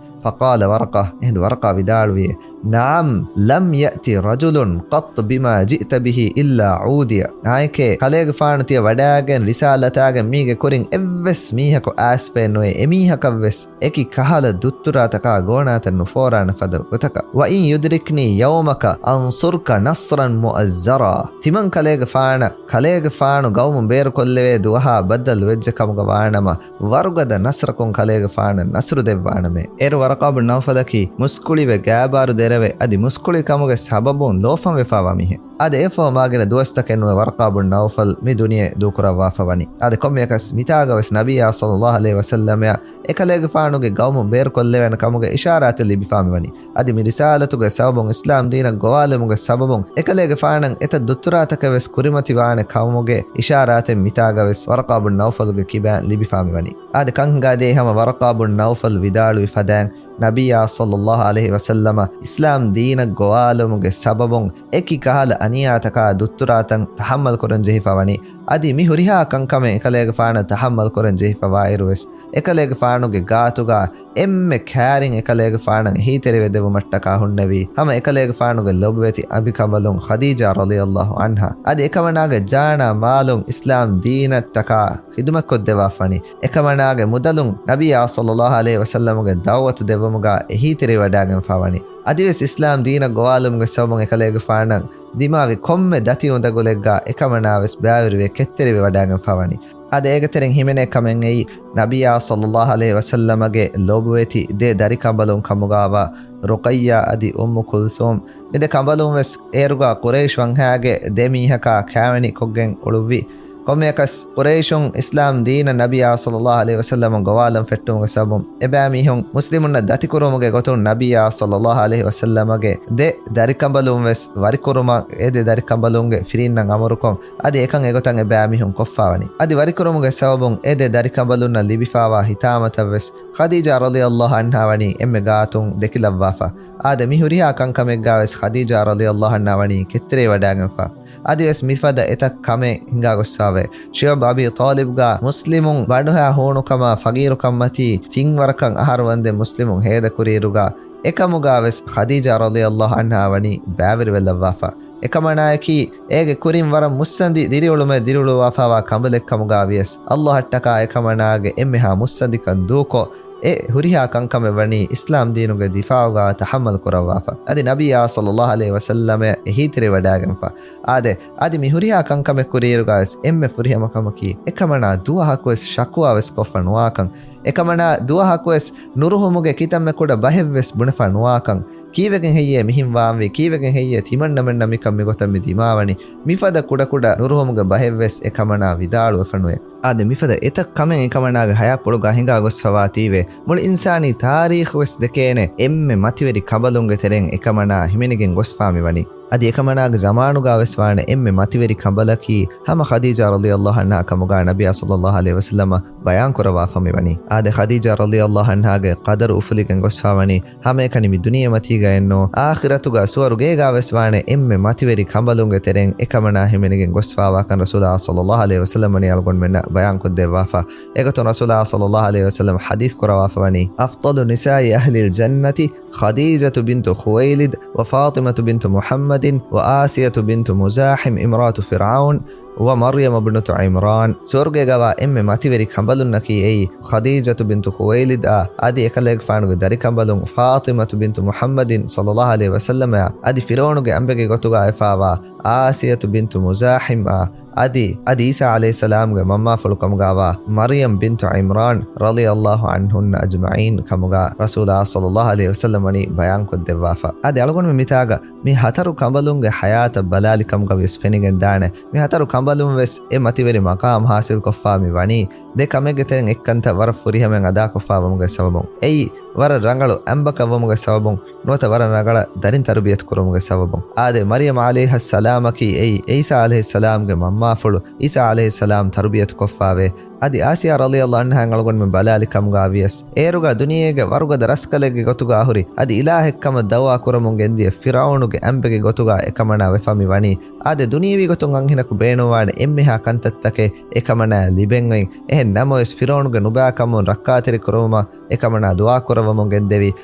فقال ورقة، އެހިނދު ވަރަޤާ ވިދާޅުވިއޭ، نعم، لم يأت رجل قط بما جئت به إلا عودي. އާނއެކޭ، ކަލޭގެފާނު ތިޔަ ވަޑައިގެން ރިސާލަތާގެން މީގެ ކުރިން އެއްވެސް މީހަކު އައިސްފައެއް ނުވޭ، އެމީހަކަށްވެސް އެކި ކަހަލަ ދުއްތުރާތަކާ ގޯނާތައް ނުފޯރާނެ ފަދަ ގޮތަކަށް. وإن يدركني يومك أنصرك نصرا مؤزرا. ތިމަން ކަލޭގެފާނަށް، ކަލޭގެފާނު ގައުމު ބޭރުކޮށްލެވޭ ދުވަހާ ބައްދަލު ވެއްޖެ ކަމުގަ ވާނަމަ، ވަރުގަދަ ނަސްރަކުން ކަލޭގެފާނަށް ނަސްރު ދެއްވާނަމޭ. އޭރު ވަރަޤާ ބުން ނައުފަލަކީ މުސްކުޅިވެ ގާބާރު ދެރަވެ، އަދި މުސްކުޅިކަމުގެ ސަބަބުން ލޯފަން ވެފާވާ މީހެއް. އާދެ، އެއަށްފަހު މާގިނަ ދުވަސްތަކެއް ނުވެ ވަރަޤާ ބުން ނައުފަލް މި ދުނިޔެ ދޫކުރައްވާފަ ވަނީ. އާދެ، ކޮންމެއަކަސް މިތާގަވެސް ނަބިއްޔާ ޞައްލައްލާހު ޢަލައިހި ވަސައްލަމައަށް އެކަލޭގެފާނުގެ ގައުމު ބޭރުކޮށްލެވޭނެ ކަމުގެ އިޝާރާތެއް ލިބިފާމިވަނީ. އަދި މި ރިސާލަތުގެ ސަބަބުން އިސްލާމް ދީނަށް ގޮވާލުމުގެ ސަބަބުން އެކަލޭގެފާނަށް އެތައް ދުއްތުރާތަކެއް ވެސް ކުރިމަތިވާނެ ކަމުގެ އިޝާރާތެއް މިތާގަވެސް ވަރަޤާ ބުން ނައުފަލުގެ ކިބައިން ލިބިފާމިވަނީ. އާދެ، ކަން ހިނގާދޭ ހަމަ ވަރަޤާ ބުން ނައުފަލް ވިދާޅުވި ފަދައިން، ނަބިއްޔާ ޞައްލައްލާހު ޢަލައިހި ވަސައްލަމަ އިސްލާމް ދީނަށް ގޮވާލުމުގެ ސަބަބުން އެކި ކަހަލަ އަނިޔާތަކާ ދުއްތުރާތައް ތަޙައްމަލް ކުރަން ޖެހިފަ ވަނީ. އަދި މި ހުރިހާ ކަންކަމެއް އެކަލޭގެފާނަށް ތަޙައްމަލް ކުރަން ޖެހިފަ ވާއިރުވެސް، އެކަލޭގެފާނުގެ ގާތުގަ އެންމެ ކައިރިން އެކަލޭގެފާނަށް އެހީތެރިވެދެވުމަށްޓަކާ ހުންނެވީ ހަމަ އެކަލޭގެފާނުގެ ލޮބުވެތި އަނބިކަނބަލުން ޚަދީޖާ ރަޟިޔައްލާހު ޢަންހާ. އަދި އެކަމަނާގެ ޖާނާ މާލުން އިސްލާމް ދީނަށްޓަކާ ޚިދުމަތްކޮށްދެވާފަނީ. އެކަމަނާގެ މުދަލުން ނަބިއްޔާ ޞައްލައްލާހު ޢަލައިހި ވަސައްލަމުގެ ދަޢުވަތު ދެއްވުމުގަ އެހީތެރިވަޑައިގެންފާވަނީ. އަދިވެސް އިސްލާމް ދީނަށް ގޮވާލުމުގެ ސަބަބުން އެކަލޭގެފާނަށް ދިމާވި ކޮންމެ ދަތި އުނދަގުލެއްގަ އެކަމަނާވެސް ބައިވެރިވެ ކެތްތެރިވެ ވަޑައިގެންފާވަނީ. އާދެ، އޭގެ ތެރެއިން ހިމެނޭ ކަމެއް އެއީ، ނަބިއްޔާ ޞައްލައްލާހު ޢަލައިހި ވަސައްލަމަގެ ލޮބުވެތި ދެ ދަރިކަނބަލުން ކަމުގަވާ ރުޤައްޔާ އަދި އުއްމު ކުލްސޫމް. މި ދެ ކަނބަލުން ވެސް އޭރުގަ ޤުރައިޝް ވަންހާގެ ދެ މީހަކާ ކާވެނި ކޮށްގެން އުޅުއްވި. ކޮންމެއަކަސް ޤުރައިޝުން އިސްލާމް ދީނަށް ނަބިއްޔާ ޞައްލައްލާހު ޢަލައިހި ވަސައްލަމަށް ގޮވާލަން ފެއްޓުމުގެ ސަބަބުން އެބައިމީހުން މުސްލިމުންނަށް ދަތިކުރުމުގެ ގޮތުން ނަބިއްޔާ ޞައްލައްލާހު ޢަލައިހި ވަސައްލަމަގެ ދެ ދަރިކަނބަލުން ވެސް ވަރިކުރުމަށް އެ ދެ ދަރިކަނބަލުންގެ ފިރިންނަށް އަމުރުކޮށް، އަދި އެކަން އެގޮތަށް އެބައިމީހުން ކޮށްފާވަނީ. އަދި ވަރިކުރުމުގެ ސަބަބުން އެ ދެ ދަރިކަނބަލުންނަށް ލިބިފާވާ ހިތާމަތައް ވެސް ޚަދީޖާ ރަޟިޔައްލާހު ޢަންހާ ވަނީ އެންމެ ގާތުން ދެކިލައްވާފަ. އާދެ، މި ހުރިހާ ކަންކަމެއްގަ ވެސް ޚަދީޖާ ރަޟިޔައްލާހު ޢަންހާ ވަނީ ކެތްތެރިވެވަޑައިގެންފަ. އަދިވެސް މިފަދަ އެތައް ކަމެއް ހިނގާގޮސްފާވޭ. ޝިޢަބް އަބީ ޠާލިބްގަ މުސްލިމުން ބަނޑުހާ ހޫނުކަމާ ފަގީރުކަންމަތީ ތިން ވަރަކަށް އަހަރު ވަންދެން މުސްލިމުން ހޭދަކުރިއިރުގަ، އެކަމުގަ ވެސް ޚަދީޖާ ރަޟިޔައްލާހު ޢަންހާ ވަނީ ބައިވެރިވެލައްވާފަ. އެކަމަނާއަކީ، އޭގެ ކުރިން ވަރަށް މުއްސަނދި ދިރިއުޅުމެއް ދިރިއުޅުއްވާފާވާ ކަނބަލެއްކަމުގަ ވިޔަސް، ﷲ އަށްޓަކާ އެކަމަނާގެ އެންމެހާ މުއްސަނދިކަން ދޫކޮށް، އެ ހުރިހާ ކަންކަމެއް ވަނީ އިސްލާމް ދީނުގެ ދިފާޢުގަ ތަޙައްމަލް ކުރައްވާފަ. އަދި ނަބިއްޔާ ޞައްލައްލާހު ޢަލައިހި ވަސައްލަމަށް އެހީތެރިވަޑައިގެންފަ. އާދެ، އަދި މި ހުރިހާ ކަންކަމެއް ކުރިއިރުގަ ވެސް އެންމެ ފުރިހަމަ ކަމަކީ، އެކަމަނާ ދުވަހަކުވެސް ޝަކުވާވެސް ކޮށްފަ ނުވާކަން. އެކަމަނާ ދުވަހަކުވެސް ނުރުހުމުގެ ކިތަންމެ ކުޑަ ބަހެއްވެސް ބުނެފަ ނުވާކަން. ކީއްވެގެން ހެއްޔޭ މިހެން ވާންވީ؟ ކީއްވެގެން ހެއްޔޭ ތިމަންނަމެންނަށް މިކަން މިގޮތަށް މި ދިމާވަނީ؟ މިފަދަ ކުޑަކުޑަ ނުރުހުމުގެ ބަހެއްވެސް އެކަމަނާ ވިދާޅުވެފަ ނުވޭ. އާދެ، މިފަދަ އެތައް ކަމެއް އެކަމަނާގެ ޙަޔާތްޕުޅުގަ ހިނގާ ގޮސްފަވާތީވެ، މުޅި އިންސާނީ ތާރީޚުވެސް ދެކޭނެ އެންމެ މަތިވެރި ކަނބަލުންގެ ތެރެއިން އެކަމަނާ ހިމެނިގެން ގޮސްފާ މިވަނީ. އަދި އެކަމަނާގެ ޒަމާނުގަ ވެސް ވާނެ އެންމެ މަތިވެރި ކަނބަލަކީ ހަމަ ޚަދީޖާ ރަޟިޔައްލާހު ޢަންހާ ކަމުގަ ނަބިއްޔާ ޞައްލައްލާހު ޢަލައިހި ވަސައްލަމަ ބަޔާން ކުރައްވާފަ މިވަނީ. އާދެ، ޚަދީޖާ ރަޟިޔައްލާހު ޢަންހާގެ ޤަދަރު އުފުލިގެން ގޮސްފާވަނީ ހަމައެކަނި މި ދުނިޔެމަތީގައެއްނޫ، އާޚިރަތުގަ ސުވަރުގޭގަ ވެސް ވާނެ އެންމެ މަތިވެރި ކަނބަލުންގެ ތެރެއިން އެކަމަނާ ހިމެނިގެން ގޮސްފާވާކަން ރަސޫލާ ޞައްލައްލާހު ޢަލައިހި ވަސައްލަމަ ވަނީ އަޅުގަނޑުމެންނަށް ބަޔާން ކޮށްދެއްވާފަ. އެގޮތުން ރަސޫލާ ޞައްލައްލާހު ޢަލައިހި ވަސައްލަމަ ޙަދީޘް ކުރައްވާފަ ވަނީ، أفضل نساء أهل الجنة خديجة بنت خويلد وفاطمة بنت محمد وآسية بنت مزاحم امرأة فرعون ومريم ابنة عمران. ސުވަރުގޭގަވާ އެންމެ މަތިވެރި ކަނބަލުންނަކީ އެއީ، ޚަދީޖަތު ބިންތު ޚުވައިލިދާ އަދި އެކަލޭގެފާނުގެ ދަރިކަނބަލުން ފާޠިމަތު ބިންތު މުޙައްމަދިން ޞައްލައްލާހު ޢަލައިހި ވަސައްލަމައާ އަދި ފިރުޢައުނުގެ އަނބެއްގެ ގޮތުގަ އެފާވާ އާސިޔަތު ބިންތު މުޒާޙިމްއާ އަދި، އަދި ޢީސާ ޢަލައިހިއްސަލާމްގެ މަންމާފުޅު ކަމުގަވާ މަރްޔަމް ބިންތު ޢިމްރާން ރަޟިޔައްލާހު ޢަންހުންނަ އަޖްމަޢީން ކަމުގަ ރަސޫލާ ޞައްލައްލާހު ޢަލައިހި ވަސައްލަމް ވަނީ ބަޔާންކޮށްދެއްވާފަ. އަދި އަޅުގަނޑުމެން މިތާގަ މި ހަތަރު ކަނބަލުންގެ ޙަޔާތަށް ބަލާލި ކަމުގަ ވިޔަސް ފެނިގެން ދާނެ. މި ހަތަރު ކަނބަލުން ވެސް އެ މަތިވެރި މަޤާމް ޙާޞިލްކޮށްފާ މި ވަނީ ދެ ކަމެއްގެ ތެރެއިން އެއްކަންތައް ވަރަށް ފުރިހަމައިން އަދާކޮށްފާވުމުގެ ސަބަބުން. އެއީ، ވަރަށް ރަނގަޅު އަނބަކަށް ވުމުގެ ސަބަބުން ނުވަތަ ވަރަށް ރަނގަޅަށް ދަރިން ތަރުބިޔަތު ކުރުމުގެ ސަބަބުން. އާދެ، މަރްޔަމް ޢަލައިހައްސަލާމަކީ އެއީ، ޢީސާ ޢަލައިހިއްސަލާމްގެ މަންމާފުޅު، ޢީސާ ޢަލައިހިއްސަލާމް ތަރުބިޔަތު ކޮށްފާވޭ. އަދި އާސިޔާ ރަޟިޔައްލާހު ޢަންހާ އަޅުގަނޑުމެން ބަލާލި ކަމުގަ ވިޔަސް، އޭރުގަ ދުނިޔޭގެ ވަރުގަދަ ރަސްކަލެއްގެ ގޮތުގަ ހުރި، އަދި އިލާހެއްކަމަށް ދަޢުވާ ކުރަމުން ގެންދިޔަ ފިރުޢައުނުގެ އަނބެއްގެ ގޮތުގަ އެކަމަނާ ވެފަ މި ވަނީ. އާދެ، ދުނިޔެވީ ގޮތުން އަންހެނަކު ބޭނުންވާނެ އެންމެހާ ކަންތައްތަކެއް އެކަމަނާއަށް ލިބެން އޮތް. އެހެން ނަމަވެސް، ފިރުޢައުނުގެ ނުބައިކަމުން ރައްކާތެރި ކުރުމަށް އެކަމަނާ ދުޢާ ކުރަ ވަމުން ގެންދެވި.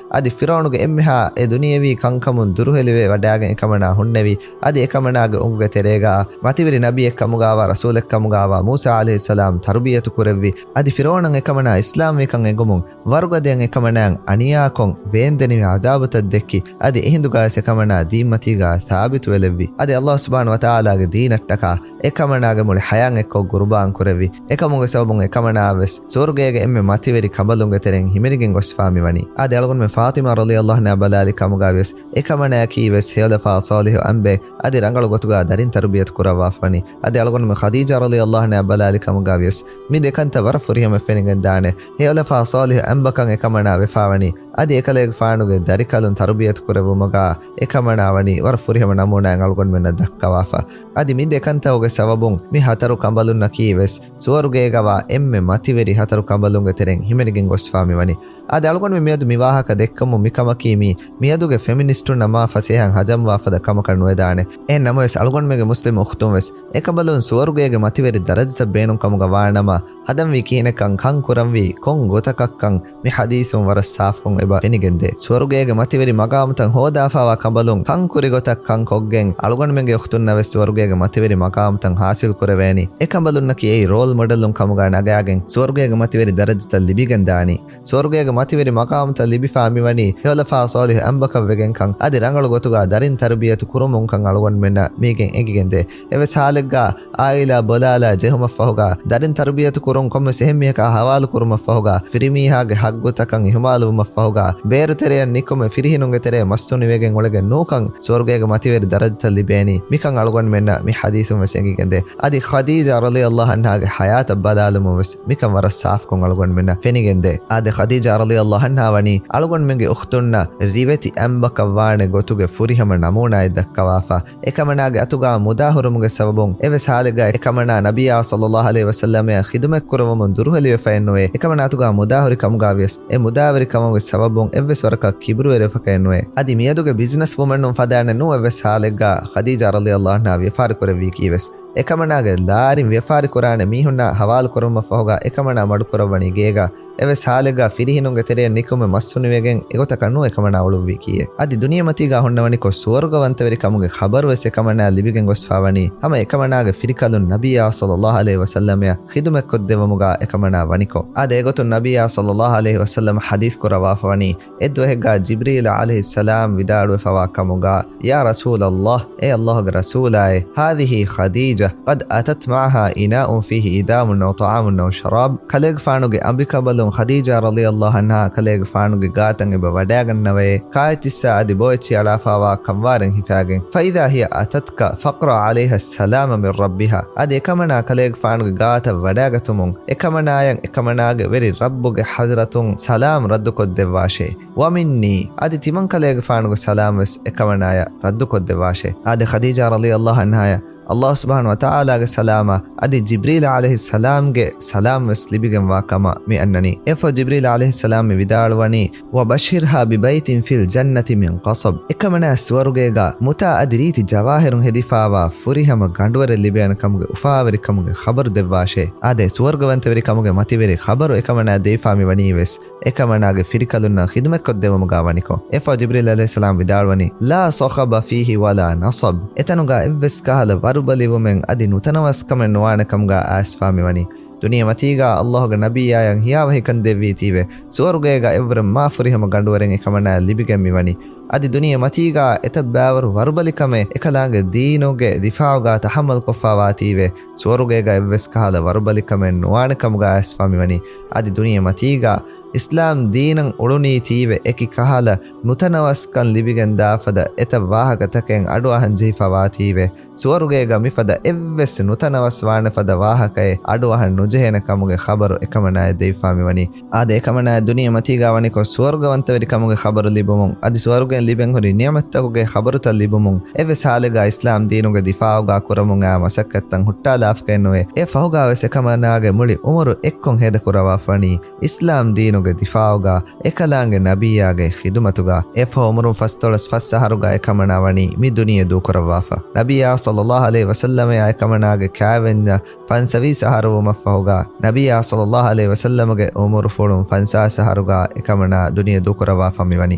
އަދި ފިރުޢައުނުގެ އެންމެހާ އެ ދުނިޔެވީ ކަންކަމުން ދުރުހެލިވެ ވަޑާގެން އެކަމަނާ ހުންނެވި. އަދި އެކަމަނާގެ އުނގުގެ ތެރޭގަ މަތިވެރި ނަބިއެއްކަމުގާވާ، ރަސޫލެއްކަމުގާވާ މޫސާ ޢަލައިހިއްސަލާމް ތަރުބިޔަތު ކުރެއްވި. އަދި ފިރުޢައުނަށް އެކަމަނާ އިސްލާމްވިކަން އެނގުމުން ވަރުގަދައަށް އެކަމަނާއަށް އަނިޔާކޮށް ވޭންދެނިވި ޢަޒާބުތައް ދެއްކި، އަދި އެހިނދުގަވެސް އެކަމަނާ ދީންމަތީގަ ސާބިތުވެލެއްވި. އަދި ﷲ ސުބްޙާނަހޫ ވަތަޢާލާގެ ދީނަށްޓަކާ އެކަމަނާގެ މުޅި ޙަޔާތް އެއްކޮށް ޤުރުބާން ކުރެއްވި. އެކަމުގެ ސަބަބުން އެކަމަނާވެސް ސުވަރުގޭގެ އެންމެ މަތިވެރި ކަނބަލުންގެ ތެރެއިން ހިމެނިގެން ގޮސްފާ މިވަނީ. އާދެ، އަޅުގަނޑުމެން ފާޠިމާ ރަޟިޔަﷲ ޢަންހާ ބަލާލި ކަމުގަވިޔަސް އެކަމަނާއަކީވެސް ހެޔޮލަފާ ޞާލިޙު އަނބެއް، އަދި ރަނގަޅު ގޮތުގަ ދަރިން ތަރުބިޔަތު ކުރައްވާފަވަނީ. އަދި އަޅުގަނޑުމެން ޚަދީޖާ ރަޟިޔަﷲ ޢަންހާ ބަލާލި ކަމުގަވިޔަސް މި ދެކަންތައް ވަރަށް ފުރިހަމަ ފެނިގެންދާނެ. ހެޔޮލަފާ ޞާލިޙު އަނބަކަށް އެކަމަނާ ވެފާވަނީ. އަދި އެކަލޭގެފާނުގެ ދަރިކަލުން ތަރުބިޔަތު ކުރެއްވުމުގަ އެކަމަނާ ވަނީ ވަރަށް ފުރިހަމަ ނަމޫނާއެއް އަޅުގަނޑުމެންނަށް ދައްކަވާފަ. އަދި މި ދެކަންތަކުގެ ސަބަބުން މި ހަތަރު ކަނބަލުންނަކީ ވެސް ސުވަރުގޭގަވާ އެންމެ މަތިވެރި ހަތަރު ކަނބަލުންގެ ތެރެއިން ހިމެނިގެން ގޮސްފާ މިވަނީ. އާދެ، އަޅުގަނޑުމެން މިއަދު މި ވާހަކަ ދެއްކަމުން މިކަމަކީ މީ މިއަދުގެ ފެމިނިސްޓުންނަށް މާ ފަސޭހައިން ހަޖަމްވާ ފަދަ ކަމަކަށް ނުވެދާނެ. އެހެން ނަމަވެސް އަޅުގަނޑުމެންގެ މުސްލިމް އުޚްތުން ވެސް އެކަނބަލުން ސުވަރުގޭގެ މަތިވެރި ދަރަޖަތައް ބޭނުން ކަމުގަ ވާނަމަ، ހަދަންވީ ކިހިނެއްކަން، ކަން ކުރަންވީ ކޮން ގޮތަކަށްކަން މި ޙަދީޘުން ވަރަށް ސާފުކޮށް އެބަ ފެނިގެންދޭ. ސުވަރުގޭގެ މަތިވެރި މަގާމުތައް ހޯދާފާވާ ކަނބަލުން ކަންކުރި ގޮތަށް ކަން ކޮށްގެން، އަޅުގަނޑުމެންގެ އުޚްތުންނަށް ވެސް ސުވަރުގޭގެ މަތިވެރި މަގާމުތައް ޙާޞިލް ކުރެވޭނީ. އެ ކަނބަލުންނަކީ އެއީ ރޯލް މޮޑެލުން ކަމުގަ ނަގާގެން ސުވަރުގޭގެ މަތިވެރި ދަރަޖަތައް ލިބިގެންދާނީ. ސުވަރުގޭގެ މަތިވެރި މަގާމުތައް ލިބިފާ މިވަނީ ހެޔޮލަފާ ޞާލިޙު އަނބަކަށް ވެގެންކަން އަދި ރަނގަޅު ގޮތުގަ ދަރިން ތަރުބިޔަތު ކުރުމުންކަން އަޅުގަނޑުމެންނަށް މީގެން އެނގިގެންދޭ. އެވެސް ހާލެއްގަ އާއިލާ ބޮލާލާ ޖެހުމަށް ފަހުގަ، ދަރިން ތަރުބިޔަތު ކުރުން ކޮންމެސް އެހެން މީހަކާ ހަވާލު ކުރުމަށް ފަހުގަ، ފިރިމީހާގެ ޙައްޤުތަކަށް އިހުމާލުވުމަށް ފަހުގަ، ބޭރު ތެރެއަށް ނިކުމެ ފިރިހެނުންގެ ތެރޭ މަސްތުނިވެގެން އުޅެގެން ނޫކަން ސުވަރުގޭގެ މަތިވެރި ދަރަޖަތައް ލިބޭނީ. މިކަން އަޅުގަނޑުމެންނަށް މި ޙަދީޘުން ވެސް އެނގިގެންދޭ. އަދި ޚަދީޖާ ރަޟިޔަﷲ ޢަންހާގެ ޙަޔާތަށް ބަލާލުމުން ވެސް މިކަން ވަރަށް ސާފުކޮށް އަޅުގަނޑުމެންނަށް ފެނިގެންދޭ. އާދެ، ޚަދީޖާ ރަޟިޔަﷲ ޢަންހާ ވަނީ އަޅުގަނޑުމެންގެ އުޚްތުންނަށް ރިވެތި އަނބަކަށް ވާނެ ގޮތުގެ ފުރިހަމަ ނަމޫނާއެއް ދައްކަވާފަ. އެކަމަނާގެ އަތުގަ މުދާ ހުރުމުގެ ސަބަބުން އެވެސް ހާލެއްގަ އެކަމަނާ ނަބިއްޔާ ޞައްލަﷲ ޢަލައިހި ވަސައްލަމަށް ޚިދުމަތްކުރައްވަމުން ދުރުހެލިވެފައެއްނުވޭ. އެކަމަނާ އަތުގަ މުދާ ހުރި ކަމުގަވިޔަސް އެ މުދާވެރިކަމުގެ ސަބަބުން އެއްވެސް ވަރަކަށް ކިބުރުވެރިވެފަކައެއްނުވޭ. އަދި މިއަދުގެ ބިޒްނަސް ވުމަނުން ފަދައިން ނޫން އެއްވެސް ހާލެއްގަ ޚަދީޖާ ރަޟިޔަﷲ ޢަންހާ ވިޔަފާރި ކުރެއްވީކީވެސް، އެކަމަނާގެ ލާރިން ވިޔަފާރި ކުރާނެ މީހުންނާ ހަވާލު ކުރުމަށްފަހުގަ އެކަމަނާ މަޑުކުރައްވަނީ ގޭގަ. އެވެސް ހާލެއްގަ ފިރިހެނުންގެ ތެރެއަށް ނިކުމެ މަސްތުނިވެގެން އެގޮތަކަށް ނޫން އެކަމަނާ އުޅުއްވީކީއެއް. އަދި ދުނިޔެމަތީގަ ހުންނަވަނިކޮށް ސުވަރުގަވަންތަވެރިކަމުގެ ޚަބަރުވެސް އެކަމަނާ ލިބިގެން ގޮސްފާވަނީ ހަމަ އެކަމަނާގެ ފިރިކަލުން ނަބިއްޔާ ޞައްލަﷲ ޢަލައިހި ވަސައްލަމަށް ޚިދުމަތްކޮށްދެއްވުމުގަ އެކަމަނާ ވަނިކޮށް. އާދެ، އެގޮތުން ނަބިއްޔާ ޞައްލަﷲ ޢަލައިހި ވަސައްލަމަ ޙަދީޘް ކުރައްވާފަވަނީ އެއްދުވަހެއްގަ ޖިބްރީލް ޢަލައިހިއްސަލާމް ވިދާޅުވެފަވާ ކަމުގަ، يا رسول الله، އޭ ﷲގެ ރަސޫލާއޭ، هذه خديجة قد أتت معها إناء فيه إدام أو طعام أو شراب. ކަލޭގެފާނުގެ އަނބިކަނބަލުން ޚަދީޖާ ރަޟިޔަﷲ ޢަންހާ ކަލޭގެފާނުގެ ގާތަށް އެބަ ވަޑާގަންނަވައޭ، ކާއެއްޗިއްސާ އަދި ބޯއެއްޗި އަޅާފާވާ ކަންވާރެއް ހިފާގެން. فإذا هي أتتك فاقرأ عليها السلام من ربها. އަދި އެކަމަނާ ކަލޭގެފާނުގެ ގާތަށް ވަޑާގަތުމުން އެކަމަނާޔަށް އެކަމަނާގެ ވެރި ރައްބުގެ ޙަޟްރަތުން ސަލާމް ރައްދުކޮށްދެއްވާށޭ. ومني، އަދި ތިމަންކަލޭގެފާނުގެ ސަލާމް ވެސް އެކަމަނާޔަށް ރައްދުކޮށްދެއްވާށޭ. އާދެ، ޚަދީޖާ ރަޟިޔަﷲ ޢަންހާޔަށް ﷲ ސުބްޙާނަހޫ ވަތަޢާލާގެ ސަލާމާ އަދި ޖިބްރީލް ޢަލައިހިއްސަލާމްގެ ސަލާމް ވެސް ލިބިގެންވާ ކަމަށް މި އަންނަނީ. އެއަށްފަހު ޖިބްރީލް ޢަލައިހިއްސަލާމް މި ވިދާޅުވަނީ، وبشرها ببيت في الجنة من قصب. އެކަމަނާ ސުވަރުގޭގަ މުތާ އަދި ރީތި ޖަވާހިރުން ހެދިފާވާ ފުރިހަމަ ގަނޑުވަރެއް ލިބޭނެ ކަމުގެ އުފާވެރިކަމުގެ ޚަބަރު ދެއްވާށޭ. އާދެ، ސުވަރުގަވަންތަވެރިކަމުގެ މަތިވެރި ޚަބަރު އެކަމަނާ ދެވިފާ މިވަނީ ވެސް އެކަމަނާގެ ފިރިކަލުންނަށް ޚިދުމަތްކޮށްދެވުމުގަ ވަނިކޮށް. އެއަށްފަހު ޖިބްރީލް ޢަލައިހިއްސަލާމް ވިދާޅުވަނީ، لا صخب فيه ولا نصب. އެތަނުގަ އެއްވެސް ކަހަލަ ވަރުބަލިވުމެއް އަދި ނުތަނަވަސްކަމެއް ނުވާނެ ކަމުގަ އައިސްފާ މިވަނީ. ދުނިޔެމަތީގަ ﷲގެ ނަބިއްޔާޔަށް ހިޔާވަހިކަން ދެއްވީތީވެ، ސުވަރުގޭގަ އެއްވަރަށް މާ ފުރިހަމަ ގަނޑުވަރެއް އެކަމަނާ ލިބިގެން މިވަނީ. އަދި ދުނިޔެމަތީގަ އެތައް ބައިވަރު ވަރުބަލިކަމެއް އެކަލާނގެ ދީނުގެ ދިފާޢުގަ ތަޙައްމަލްކޮށްފާވާތީވެ، ސުވަރުގޭގަ އެއްވެސް ކަހަލަ ވަރުބަލިކަމެއް ނުވާނެ ކަމުގަ އައިސްފާ މިވަނީ. އަދި ދުނިޔެމަތީގަ އިސްލާމް ދީނަށް އުޅުނީތީވެ އެކި ކަހަލަ ނުތަނަވަސްކަން ލިބިގެންދާފަދަ އެތައް ވާހަކަތަކެއް އަޑުއަހަން ޖެހިފަވާތީވެ، ސުވަރުގޭގަ މިފަދަ އެއްވެސް ނުތަނަވަސް ވާނެ ފަދަ ވާހަކައެއް އަޑުއަހަން ނުޖެހޭނެ ކަމުގެ ޚަބަރު އެކަމަނާޔަށް ދެވިފާ މިވަނީ. އާދެ، އެކަމަނާޔަށް ދުނިޔެމަތީގަ ވަނިކޮށް ސުވަރުގަވަންތަވެރި ކަމުގެ ޚަބަރު ލިބުމުން އަދި ސުވަރުގެ ލިބެން ހުރި ނިޢުމަތްތަކުގެ ޚަބަރުތައް ލިބުމުން އެއްވެސް ހާލެއްގަ އިސްލާމް ދީނުގެ ދިފާޢުގަ ކުރަމުން އާ މަސައްކަތްތައް ހުއްޓާލާފަކައެއް ނުވޭ. އެ ފަހުގަ ވެސް އެކަމަނާގެ މުޅި އުމުރު އެއްކޮށް ހޭދަ ކުރައްވާފަ ވަނީ އިސްލާމް ދީނުގެ ދިފާޢުގަ، އެކަލާނގެ ނަބިއްޔާގެ ޚިދުމަތުގަ. އެ ފަހު އުމުރުން ފަސްދޮޅަސް ފަސް އަހަރުގަ އެކަމަނާ ވަނީ މި ދުނިޔެ ދޫކުރައްވާފަ. ނަބިއްޔާ ޞައްލައްލާހު ޢަލައިހި ވަސައްލަމައާ އެކަމަނާގެ ކާވެންޏަށް ފަންސަވީސް އަހަރު ވުމަށްފަހުގަ، ނަބިއްޔާ ޞައްލައްލާހު ޢަލައިހި ވަސައްލަމަގެ އުމުރުފުޅުން ފަންސާސް އަހަރުގަ އެކަމަނާ ދުނިޔެ ދޫކުރައްވާފަ މިވަނީ.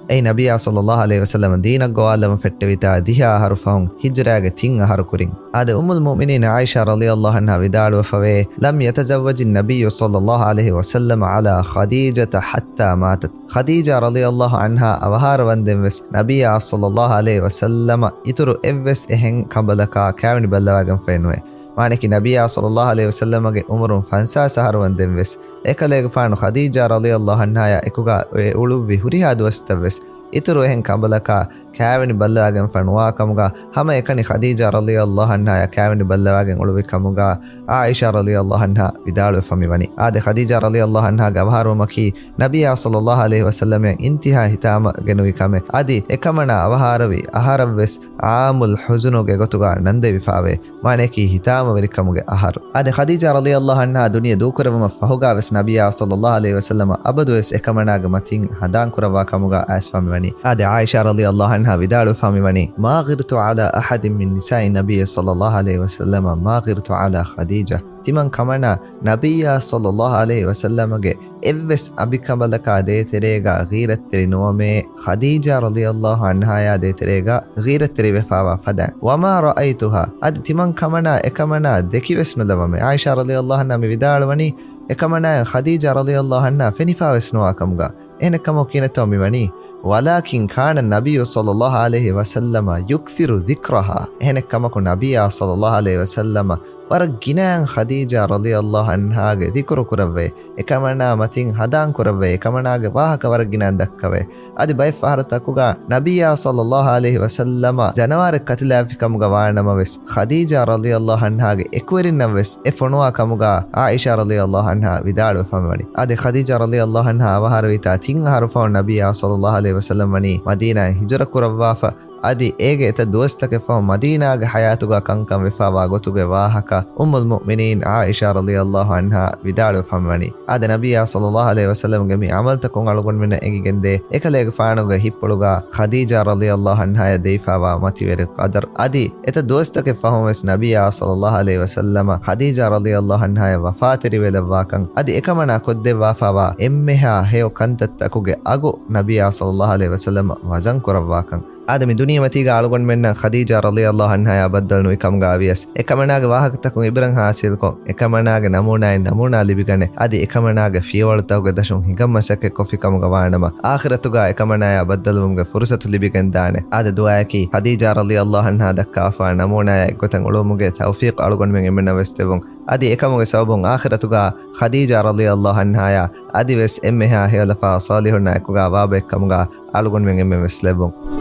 އެއީ ނަބިއްޔާ ޞައްލައްލާހު ޢަލައިހި ވަސައްލަމަ ދީނަށް ގޮވާލަމަ ފެއްޓެވިތާ ދިހަ އަހަރު ފަހުން، ހިޖްރާގެ ތިން އަހަރު ކުރިން. އާދެ، އުއްމުލް މުއުމިނީން ޢާއިޝާ ރަޟިޔައްލާހު ޢަންހާ ވިދާޅުވެފަވޭ، لم يتزوج النبي صلى الله عليه وسلم على خديجة حتى ماتت. ޚަދީޖާ ރަޟިޔައްލާހު ޢަންހާ އަވަހާރަވަންދެން ވެސް ނަބިއްޔާ ޞައްލައްލާހު ޢަލައިހި ވަސައްލަމަ އިތުރު އެއްވެސް އެހެން ކަނބަލަކާ ކާވެނި ބައްލަވާގެންފައެއް ނުވޭ. މާނައަކީ، ނަބިއްޔާ ޞައްލައްލާހު ޢަލައިހި ވަސައްލަމަގެ އުމުރުން ފަންސާސް އަހަރު ވަންދެން ވެސް، އެކަލޭގެފާނު ޚަދީޖާ ރަޟިޔައްލާހު ޢަންހާޔާ އެކުގަ އެ އުޅުއްވި ހުރިހާ ދުވަސްތައް ވެސް، އިތުރު އެހެން ކަނބަލަކާ ކާވެނި ބައްލަވާގެންފަ ނުވާ ކަމުގަ، ހަމައެކަނި ޚަދީޖާ ރަޟިޔައްލާހު ޢަންހާޔާ ކާވެނި ބައްލަވާގެން އުޅުއްވި ކަމުގަ، ޢާއިޝާ ރަޟިޔައްލާހު ޢަންހާ ވިދާޅުވެފަ މިވަނީ. އާދެ، ޚަދީޖާ ރަޟިޔައްލާހު ޢަންހާގެ އަވަހާރަވުމަކީ، ނަބިއްޔާ ޞައްލައްލާހު ޢަލައިހި ވަސައްލަމައަށް އިންތިހާ ހިތާމަ ގެނުވި ކަމެއް. އަދި އެކަމަނާ އަވަހާރަވި އަހަރަށްވެސް ޢާމުލް ޙުޒުނުގެ ގޮތުގަ ނަންދެވިފާވޭ. މާނައަކީ ހިތާމަވެރިކަމުގެ އަހަރު. އާދެ، ޚަދީޖާ ރަޟިޔައްލާހު ޢަންހާ ދުނިޔެ ދޫކުރެއްވުމަށް ފަހުގަ ވެސް ނަބިއްޔާ ޞައްލައްލާހު ޢަލައިހި ވަސައްލަމަ އަބަދުވެސް އެކަމަނާގެ މަތިން ހަނދާން ކުރައްވާ ކަމުގަ އައިސްފަ މިވަނީ. އާދެ، ޢާއިޝާ ރަޟިޔައްލާހު ޢަންހާ ވިދާޅުވެފަ މިވަނީ، ما غرت على أحد من نساء النبي صلى الله عليه وسلم ما غرت على خديجة. ތިމަން ކަމަނާ ނަބިއްޔާ ޞައްލައްލާހު ޢަލައިހި ވަސައްލަމަގެ އެއްވެސް އަނބިކަނބަލަކާ ދޭތެރޭގަ ޣީރަތްތެރި ނުވަމޭ، ޚަދީޖާ ރަޟިޔައްލާހު ޢަންހާޔާ ދޭތެރޭގަ ޣީރަތްތެރިވެފާވާ ފަދައިން. وما رأيتها، އަދި ތިމަން ކަމަނާ އެކަމަނާ ދެކިވެސް ނުލަވަމޭ. ޢާއިޝާ ރަޟިޔައްލާހު ޢަންހާ މި ވިދާޅުވަނީ، އެކަމަނާއަށް ޚަދީޖާ ރަޟިޔައްލާހު ޢަންހާ ފެނިފާވެސް ނުވާ ކަމުގަ. އެހެނެއްކަމަކު ކިހިނެއްތޯ މިވަނީ؟ ولكن كان النبي صلى الله عليه وسلم يكثر ذكرها. އެހެނެއްކަމަކު ނަބިއްޔާ ޞައްލައްލާހު ޢަލައިހި ވަސައްލަމަ ވަރަށް ގިނައިން ޚަދީޖާ ރަޟިޔައްލާހު ޢަންހާގެ ޛިކުރު ކުރައްވައި، އެކަމަނާ މަތިން ހަނދާން ކުރައްވައި، އެކަމަނާގެ ވާހަކަ ވަރަށް ގިނައިން ދައްކަވައި. އަދި ބައެއް ފަހަރުތަކުގަ ނަބިއްޔާ ޞައްލައްލާހު ޢަލައިހި ވަސައްލަމަ ޖަނަވާރެއް ކަތިލާފި ކަމުގަ ވާނަމަވެސް، ޚަދީޖާ ރަޟިޔައްލާހު ޢަންހާގެ އެކުވެރިންނަށްވެސް އެ ފޮނުވާ ކަމުގަ ޢާއިޝާ ރަޟިޔައްލާހު ޢަންހާ ވިދާޅުވެފަ މިވަނީ. އަދި ޚަދީޖާ ރަޟިޔައްލާހު ޢަންހާ އަވަހާރަވިތާ ތިން އަހަރު ފަހުން ނަބިއްޔާ ޞައްލައްލާހު ޢަލައިހި ވަސައްލަމަ ވަނީ މަދީނާއަށް ހިޖުރަ ކުރައްވާފަ. އަދި އޭގެ އެތައް ދުވަސްތަކެއް ފަހުން މަދީނާގެ ޙަޔާތުގަ ކަންކަން ވެފާވާ ގޮތުގެ ވާހަކަ އުއްމުލް މުއުމިނީން ޢާއިޝާ ރަޟިޔައްލާހު ޢަންހާ ވިދާޅުވެފަ މިވަނީ. އާދެ، ނަބިއްޔާ ޞައްލައްލާހު ޢަލައިހި ވަސައްލަމްގެ މި ޢަމަލުތަކުން އަޅުގަނޑުމެންނަށް އެނގިގެންދޭ، އެކަލޭގެފާނުގެ ހިތްޕުޅުގަ ޚަދީޖާ ރަޟިޔައްލާހު ޢަންހާޔަށް ދެވިފާވާ މަތިވެރި ޤަދަރު. އަދި އެތައް ދުވަސްތަކެއް ފަހުން ވެސް ނަބިއްޔާ ޞައްލައްލާހު ޢަލައިހި ވަސައްލަމަ ޚަދީޖާ ރަޟިޔައްލާހު ޢަންހާޔަށް ވަފާތެރިވެލައްވާކަން، އަދި އެކަމަނާ ކޮށްދެއްވާފާވާ އެންމެހާ ހެޔޮ ކަންތައްތަކުގެ އަގު ނަބިއްޔާ ޞައްލައްލާހު ޢަލައިހި ވަސައްލަމަ ވަޒަން ކުރައްވާކަން. އާދެ، މި ދުނިޔެމަތީގަ އަޅުގަނޑުމެންނަށް ޚަދީޖާ ރަޟިޔައްލާހު ޢަންހާޔާ ބައްދަލު ނުވި ކަމުގަ ވިޔަސް، އެކަމަނާގެ ވާހަކަތަކުން ޢިބްރަތް ޙާޞިލްކޮށް، އެކަމަނާގެ ނަމޫނާއިން ނަމޫނާ ލިބިގަނެ، އަދި އެކަމަނާގެ ފިޔަވަޅުތަކުގެ ދަށުން ހިނގަން މަސައްކަތް ކޮށްފި ކަމުގަ ވާނަމަ، އާޚިރަތުގަ އެކަމަނާޔާ ބައްދަލުވުމުގެ ފުރުޞަތު ލިބިގެންދާނެ. އާދެ، ދުޢާއަކީ ޚަދީޖާ ރަޟިޔައްލާހު ޢަންހާ ދައްކާފާ ނަމޫނާޔާ އެއްގޮތަށް އުޅުވުމުގެ ތައުފީޤު އަޅުގަނޑުމެން އެންމެންނަށް ވެސް ދެއްވުން. އަދި އެކަމުގެ ސަބަބުން އާޚިރަތުގަ ޚަދީޖާ ރަޟިޔައްލާހު ޢަންހާޔާ އަދިވެސް އެންމެހާ ހެޔޮލަފާ ޞާލިޙުންނާ އެކުގަ ބާބައެއްކަމުގަ އަޅުގަނޑުމެން އެންމެން ވެސް ލެއްވުން.